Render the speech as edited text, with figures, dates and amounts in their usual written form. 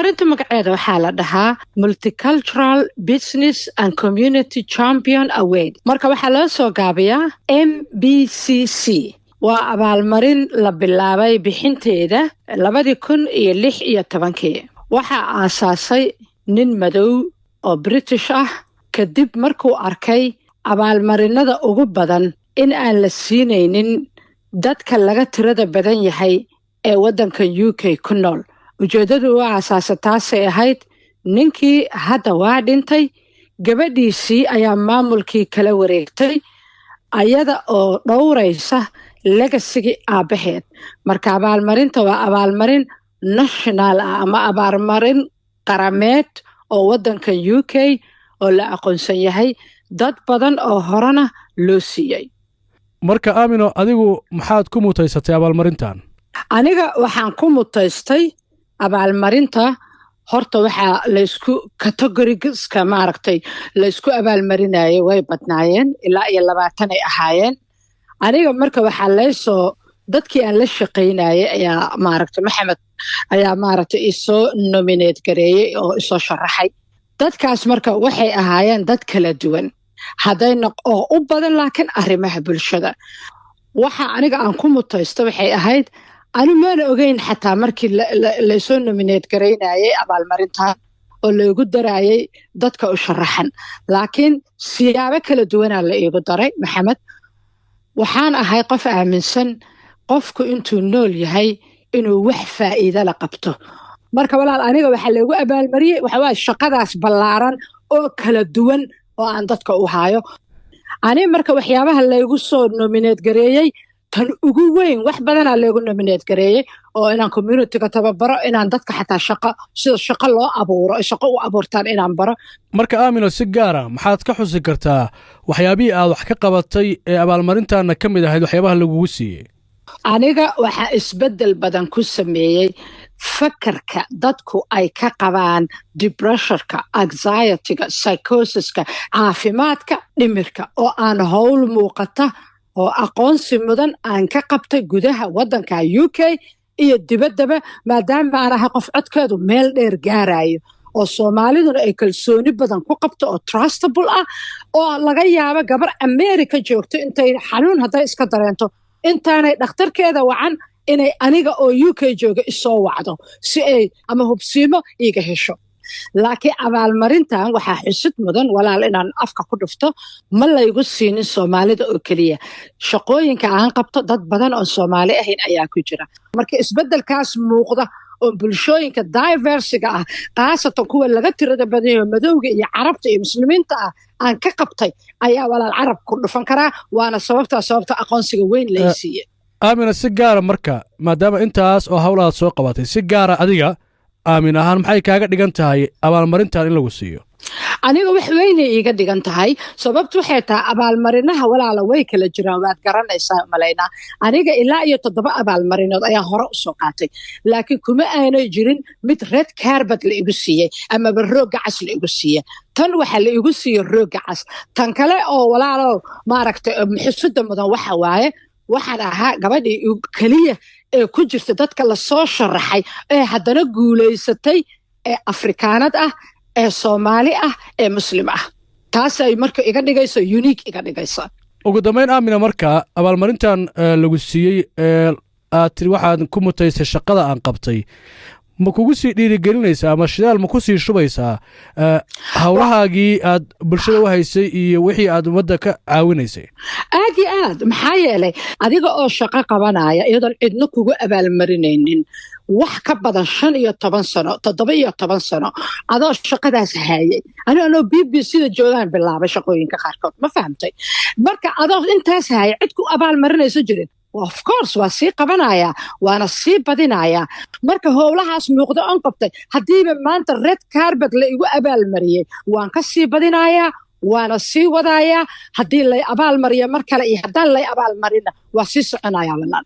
Abaalmarinta magaceeda waxaa la dhahaa Multicultural Business and Community Champion Award. Marka waxaa loo soo gaabiyaa MBCC. Waa abaalmarin la bilaabay bixinteeda 2016-kii. Waxaa aasaasay nin madow oo British ah, kadib markuu arkay abaalmarinada ugu badan in aan la siinaynin dadka laga tirada badan yahay ee waddanka UK ku nool. Ujeeddadu u aasaasa taasay ahayd. Ninkii hadda waa dhintay, gabadhiisii ayaa maamulkii kala wareegtay, ayada oo dhowraysa legacy-gii aabbaheed. Marka abaalmarinta waa abaalmarin national ah ama abaalmarin qarameed oo waddanka UK oo la aqoonsan yahay, dad badan oo horena loo siiyey. Marka Aamino, adigu maxaad ku mutaysatay abaalmarintan? Aniga waxaan ku mutaystay abaalmarinta, horta waxaa laysku categories-ka maaragtay laysku abaalmarinayay way badnaayeen, ilaa iyo 20 ay ahaayeen. Aniga marka waxaa laysoo dadkii aan la shaqaynayay ayaa maaragtay, Maxamed, ayaa maaragtay isoo nominate gareeyey oo isoo sharaxay. Dadkaas marka waxay ahaayeen dad kala duwan hadday oo u badan, laakiin arrimaha bulshada waxa aniga aan ku mutaysto waxay ahayd, anu maana ogeyn xataa markii laysoo nominate garaynayay abaalmarintan oo laygu darayay dadka u sharaxan, laakiin siyaabo kala duwanaa la iigu daray. Maxamed, waxaan ahay qof aaminsan qofku intuu nool yahay inuu wax faa'iido la qabto. Marka walaal, aniga waxaa laygu abaalmariyey waxawaaye shaqadaas ballaaran oo kala duwan oo aan dadka u haayo. Ani marka waxyaabaha laygu soo nominate gareeyey tan ugu weyn, wax badanaa laygu nominate gareeyey oo inaan community-ga tababaro, inaan dadka xataa shaqo, sida shaqo loo abuuro, shaqo u abuurtaan inaan baro. Marka Aamino, si gaara maxaad ka xusi kartaa waxyaabihii aad wax ka qabatay ee abaalmarintaana ka mid ahayd waxyaabaha lagugu siiyey? Aniga waxaa isbeddel badan ku sameeyey fakarka dadku ay ka qabaan depression-ka, anxiety-ga, psychosis-ka, caafimaadka dhimirka, oo aan howl muuqata oo aqoonsi mudan aan ka qabtay gudaha waddanka UK iyo dibaddaba, maadaama aan ahay qof codkeedu meel dheer gaarayo oo Soomaaliduna ay kalsooni badan ku qabto oo trustable ah, oo laga yaabo gabar America joogto intay xanuun hadday iska dareento, intaanay dhakhtarkeeda wacan, inay aniga oo UK jooga isoo wacdo si ay ama hubsiimo iiga hesho. Laakiin abaalmarintan waxaa xusid mudan, walaal, inaan afka ku dhufto, ma laygu siinin Soomaalida oo keliya. Shaqooyinka aan qabto dad badan oon Soomaali ahayn ayaa ku jira. Marka isbeddelkaas muuqda oo bulshooyinka diverse-iga ah, khaasatan kuwa laga tirada badanyaho, madowga iyo Carabta iyo Muslimiinta ah, aan ka qabtay ayaa, walaal, carab ku dhufan karaa. Waana sababtaa sababta aqoonsiga weyn lay siiyey. Aamina, si gaara marka, maadaama intaas oo hawl aad soo qabatay, si gaara adiga Aamin ahaan maxay kaaga dhigan tahay abaalmarintan in lagu siiyo? Aniga wax weynay iiga dhigan tahay. Sababtu waxay tahay, abaalmarinaha, walaala, way kala jiraan, waad garanaysaa malaynaa. Aniga ilaa iyo toddoba abaalmarinood ayaan hore usoo qaatay, laakiin kuma aanay jirin mid red carpet la igu siiyey amaba roogga cas la igu siiyey. Tan waxaa la igu siiyey roogga cas. Tan kale oo, walaalo, maaragtay, xusida mudan waxa waaye, waxaan ahaa gabadhii keliya ee ku jirta dadka lasoo sharaxay ee haddana guulaysatay ee Afrikaanad ah, ee Soomaali ah, ee Muslim ah. Taasay marka iga dhigayso unique iga dhigaysa. Ugu dambayn, Aamina, marka abaalmarintan lagu siiyey ee aad tiri waxaad ku mutaysay shaqada aan qabtay, ma kugu sii dhiirigelinaysaa ama shidaal ma ku sii shubaysaa howlahaagii aad bulshada u haysay iyo wixii aad ummadda ka caawinaysay? Aad iyo aad. Maxaa yeelay, adiga oo shaqo qabanaya iyadoon cidno kugu abaalmarinaynin, wax ka badan 15 sano, 17 sano adoo shaqadaas haayay, anoo BBC da joogaan bilaabay shaqooyinka qaarkood, ma fahamtay? Marka adoo intaas haayay, cid ku abaalmarinayso jirin, of course waa sii qabanayaa, waana sii badinayaa. Marka howlahaas muuqdo on qabtay, haddiiba maanta red carpet la igu abaalmariyey, waan ka sii badinayaa, waana sii wadayaa. Haddii lay abaalmariyo mar kale iyo haddaan lay abaalmarina, waa sii soconayaa, walaal.